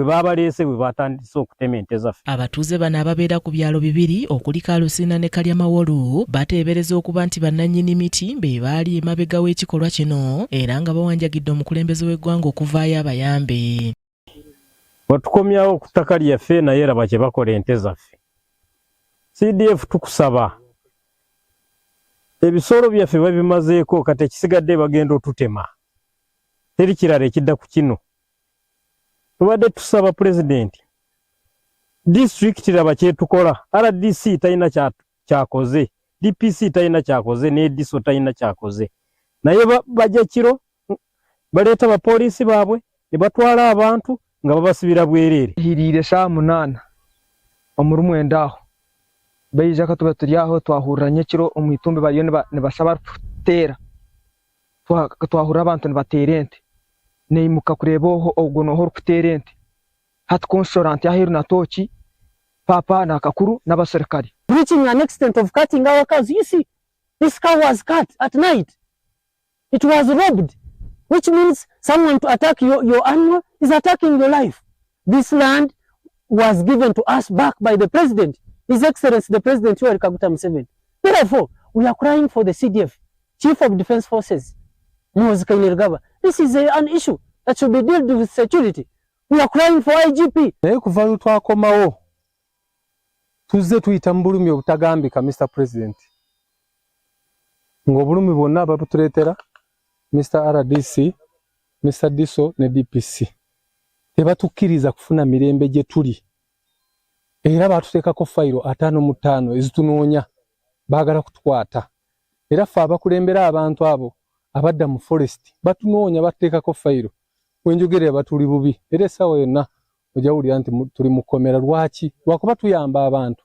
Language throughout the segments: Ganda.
Bwe baabaleese bwe batandise okutema ente zaffe. Abatuuze bano ababeera ku byalo bibiri okuli Kalusina ne Kalyamawolu bateebereza okuba nti bannannyini miti be baali emabega w'ekikolwa kino era nga bawanjagidde omukulembeze w'eggwanga okuvaayo abayambe. Batukomyawo ku ttaka lyaffe naye laba kye bakola ente zaffe. CDF tukusaba ebisolo byaffe babimazeeko kati ekisigadde bagenda otutema teri kirala ekidda ku kino. Tubadde tusaba pulezidenti disitulikiti laba kyetukola RDC talina kyakoze DPC talina kyakoze ne DISO talina kyakoze naye bajja kiro baleeta bapoliisi baabwe ne batwala abantu nga babasibira bwereere. Hiriire shaaha munaana omuri mwenda aho baija ka tuba turi aho twahurira nyekiro omu itumbi bariyo nibasha barikuteera twahurira abantu nibateera ente naimuka kureeba ogwo nooha orikuteera ente hati ku nshora nti aheeru na tooki paapa na kakuru n'abaserukare. Reaching an extent of cutting our cows. You see, this cow was cut at night. It was robbed, which means someone to attack your animal is attacking your life. This land was given to us back by the president, His Excellency the President Yoweri Kaguta Museveni. Therefore, we are crying for the CDF, Chief of Defense Forces, Muhoozi Kainerugaba. This is an issue that should be dealt with security. We are crying for IGP. Naye kuva lwe twakomawo tuzze tuyita mu bulumi obutagambika, Mr President, ng'obulumi bwonna babutuleetera Mr RDC, Mr DISO ne DPC. Tebatukkiriza kufuna mirembe gye tuli era batuteekako fayiro 55 ezitunoonya, baagala kutukwata. Era ffe abakulembera abantu abo abadda mu forest batunoonya, batuteekako fayiro. Wenjogerera batuli bubi era essaawa yonna ojja wulira nti tuli mu kkomera. Lwaki? Lwakuba tuyamba abantu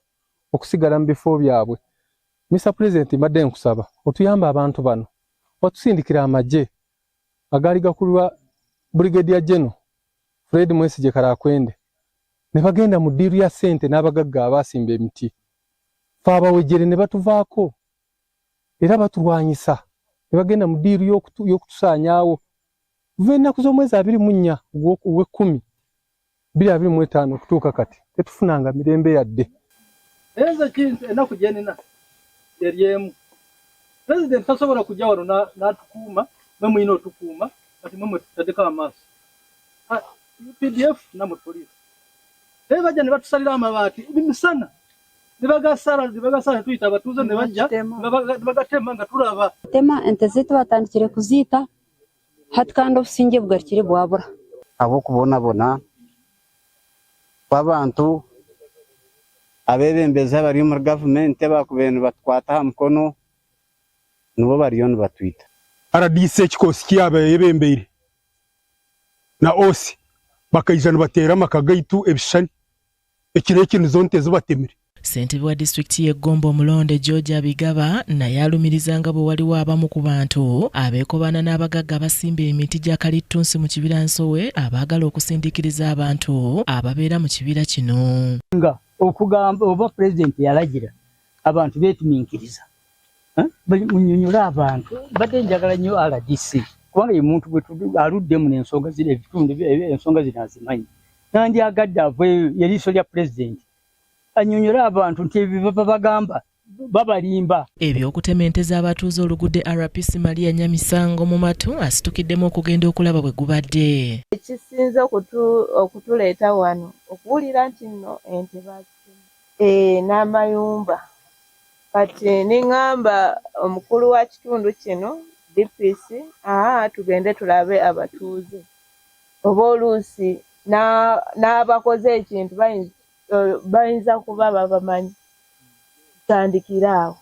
okusigala mu bifo byabwe. Mr President, mbadde nkusaba otuyambe abantu bano. Watusindikira amagye agaali gakulirwa Brigadier General Fred Mwesigye Karakwende ne bagenda mu ddiiru ya ssente n'abagagga abaasimba emiti. Fe abawejere ne batuvaako era batulwanyisa ne bagenda mu ddiiru y'okutusaanyaawo. Kuva ennaku z'omwezi 24 ogw'ekkumi 2025 okutuuka kati tetufunanga mirembe yadde. Nze kintu ennaku gye nina eri emu. Pulezidenti tasobola kujja wano n'atukuuma, mwe mulina otukuuma, kati mwe mwetutaddeko amaaso. UPDF namwe poliisi. Naye bajja ne batusalira amabaati misana ne bagasala ne bagasala, tuyita abatuuze ne bajja ne bagatema nga tulaba. Tema ente zaitu batandikire kuziita hati kandi obusinge bugarukire bwabura. Ab'okubonabona kw'abantu abeebembezi abari omuri gavumenti abakubaire nibatukwata aha mukono nibo bariyo nibatwita. RDC ekikosi kyaba yebembeire na OC bakaija nibateera amaka gaitu ebishushani ekiro eki nizo nte zibatemire. Ssentebe wa disitulikiti y'e Gomba omulonde George Abigaba naye alumiriza nga bwe waliwo abamu ku bantu abeekobaana n'abagagga abasimba emiti gya kalittunsi mu kibira Nsowe abaagala okusindiikiriza abantu ababeera mu kibira kino. Nga okugamba oba pulezidenti yalagira abantu beetuminkiriza. Munyonyole abantu. Mbadde njagala nnyo RDC kubanga ye muntu aluddemu n'ensonga zino, ebitundu ensonga zino azimanyi. Nandyagadde aveeyo eriiso lya pulezidenti annyonnyole abantu nti ebyo babagamba babalimba. Eby'okutema ente z'abatuuze olugudde RPC Maria Nyamisango mu matu asitukiddemu okugenda okulaba bwe gubadde. Ekisinze okutuleeta wano okuwulira nti nno ente bazitema n'amayumba. Kati ne ŋŋamba omukulu wa kitundu kino DPC, tugende tulabe abatuuze oba oluusi n'abakoze ekintu bayinza kuba babamanyi, tutandikire awo.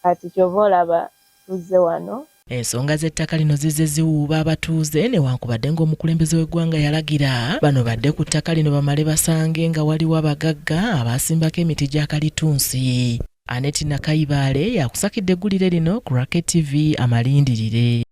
Kati ky'ova olaba tuzze wano. Ensonga z'ettaka lino zizze ziwuuba abatuuze newankubadde ng'omukulembeze w'eggwanga yalagira bano badde ku ttaka lino bamale basange nga waliwo abagagga abasimbako emiti gya kalitunsi. Aneti Nakayibaale yakusakidde eggulire lino ku Rocket TV amalindirire.